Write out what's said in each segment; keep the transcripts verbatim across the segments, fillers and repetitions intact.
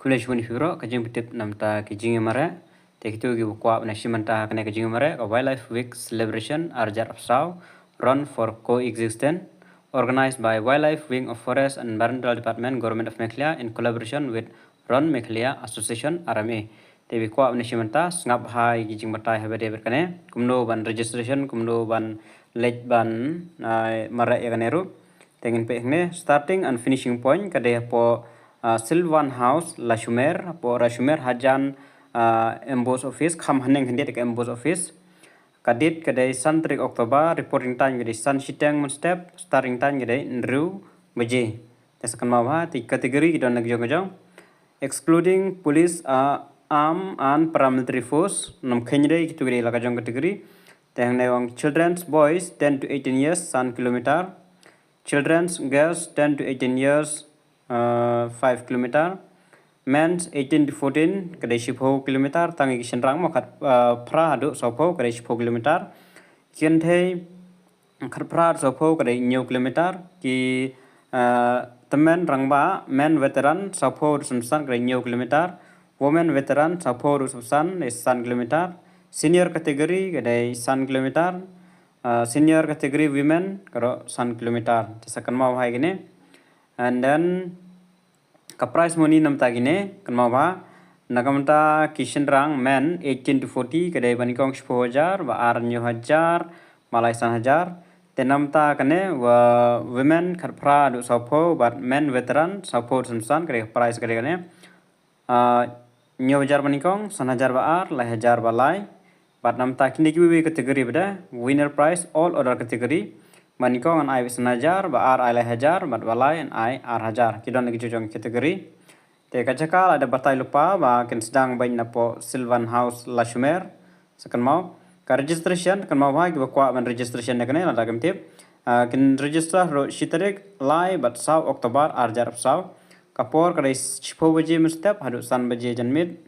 Khublei shibun ïa phi baroh, ka jingpyntip namar ki jingïamareh. Te kito kiba kwah ban ïashim bynta ha kane ka jingïamareh ka Wildlife Week Celebration ar hajar arphew saw, Run for Coexistence, organized by Wildlife Wing of Forest and Environmental Department, Government of Meghalaya, in collaboration with Run Meghalaya Association, R M A. Te phi kwah ban ïashim bynta, sngap ha ki jingbatai haba dei bad kane, kumno ban registration, kumno ban leit ban, ah, mareh ïa kane ruh. Te ngin peit hangne, starting and finishing point ka dei hapoh, ah, Sylvan House, Lashomer, hapoh Lashomer hajan, ah, M B O S office, kham haneng khyndiat ka M B O S office. Ka date ka dei san tarik October, reporting time ka dei san shiteng mynstep, starting time ka dei hynriew baje. Te sa kynmaw bha, te category ki don la ka jong ka jong. Excluding police, ah, arm and paramilitary force, nym kheiñ re, kito ki dei la ka jong category. Te hangne ong children's boys ten to eighteen years, san kilometer. Children's girls ten to eighteen years, uh, five kilometer. Men's eighteen to fourteen, ka dei shiphew kilometer, tang ïa ki shynrang mo khat, uh, phra haduh sawphew, ka dei shiphew kilometer. Kynthei khatphra haduh sawphew, ka dei hynñiew kilometer. Ki, uh, tymmen rangbah, men veteran, sawphew haduh sanphew san, ka dei hynñiew kilometer. Women veteran, sawphew haduh sanphew san, ka dei san kilometer. Senior category, ka dei san kilometer. Uh, senior category women, ka dei san kilometer. Te sa kynmaw bha ïa kine. And then, ka prize money namar kine, kynmaw bha. Na ka bynta ki shynrang men eighteen to forty, ka dei ba nyngkong shiphew hajar, ba ar hynñiew hajar, ba lai san hajar. Te namar kane, wa women khatphra haduh sawphew, bad men veteran, sawphew haduh sanphew san, ka dei ka prize ka dei kane. Ah, hynñiew hajar ba nyngkong, san hajar ba ar, lai hajar ba lai. Bad namar kine kiwei kiwei category bad, winner prize, all other category. Ba nyngkong yn ai san hajar, ba ar ai lai hajar, bad ba lai yn ai ar hajar. Ki don la ki jong jong category. Te ka jaka la dep batai lypa, ba kin sdang beit napoh Sylvan House Lashomer. Sa kynmaw. Ka registration, kynmaw bha kiba kwah ban registration na kane, lada kim tip. Ah, kin register ruh shi tarik, lai bad saw October, ar hajar arphew saw. Ka por ka dei shiphew baje mynstep, haduh san baje janmiet.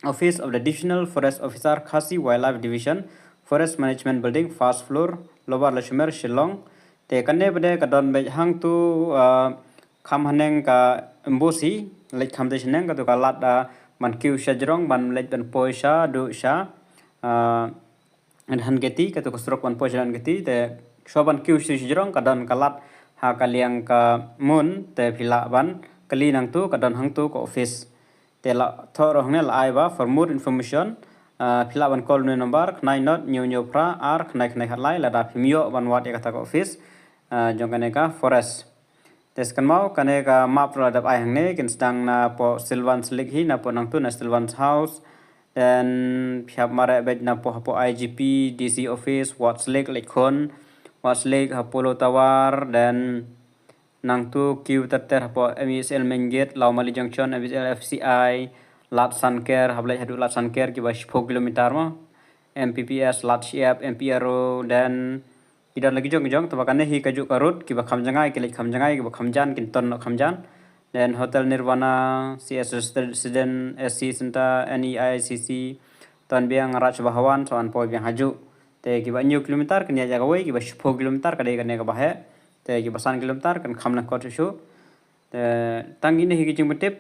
Office of the Divisional Forest Officer, Khasi Wildlife Division, Forest Management Building, first floor, Lower Lashomer, Shillong. Te kane pat ka don beit hangtu, ah, kham haneng ka M B O S hi, leit kham te shaneng, katu ka lad, ah, ban kiew sha jrong, ban leit ban poi sha, duh sha, ah, Dhankheti, katu ka surok ban poi sha Dhankheti, te shuwa ban kiew sha jrong, ka don ka lad ha ka liang ka mun, te phi lah ban kylli nangtu, ka don hangtu ka office. Te la thoh ruh hangne la ai ba, for more information, ah, phi lah ban call na number, khyndai nod, hynñiew hynñiew phra, ar, khyndai khyndai khatlai, lada phim ïoh ban wad ïa kata ka office, ah, jong kane ka forest. Te sa kynmaw, kane ka map ruh la dep ai hangne, kin sdang napoh Sylvan Slick hi, napoh nangtu na Sylvan's House. Then phi hap mareh beit napoh hapoh I G P, D C office, Ward Slick, Laitkhoon, Ward Slick, ha Polo Tower, then nangtu kiew ter ter hapoh M E S L main gate, Lawmali Junction, M E S L F C I, Lad Sanker, hap leit haduh Lad Sanker kiba shiphew kilometer mo. M P P S, Lad Shiap, M P R O, then ki don la ki jong ki jong, te ba kane hi kajuh ka route, kiba kham jngai ki leit kham jngai, kiba kham jan kin ton noh kham jan. Then Hotel Nirvana, C S Resident, S C Center, N E I C C, ton biang Raj Bhawan, sa wan poi biang hajuh. Te kiba hynñiew kilometer kin ïaid ïa kawei, kiba shiphew kilometer ka dei kane kaba heh. Te kiba san kilometer kan kham lyngkot shuh shuh. Te tang kine hi ki jingpyntip,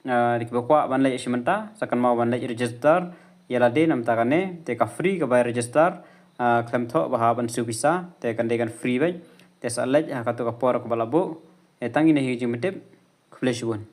ah, kiba kwah ban leit shim bynta, sa kynmaw ban leit register ïa lade namar kane, te ka free kaba register, ah, khlem thoh ba hap ban siew pisa, te kan dei kan free beit, te sa leit ha katu ka por kaba la buh, te tang kine hi ki jingpyntip, khublei shibun.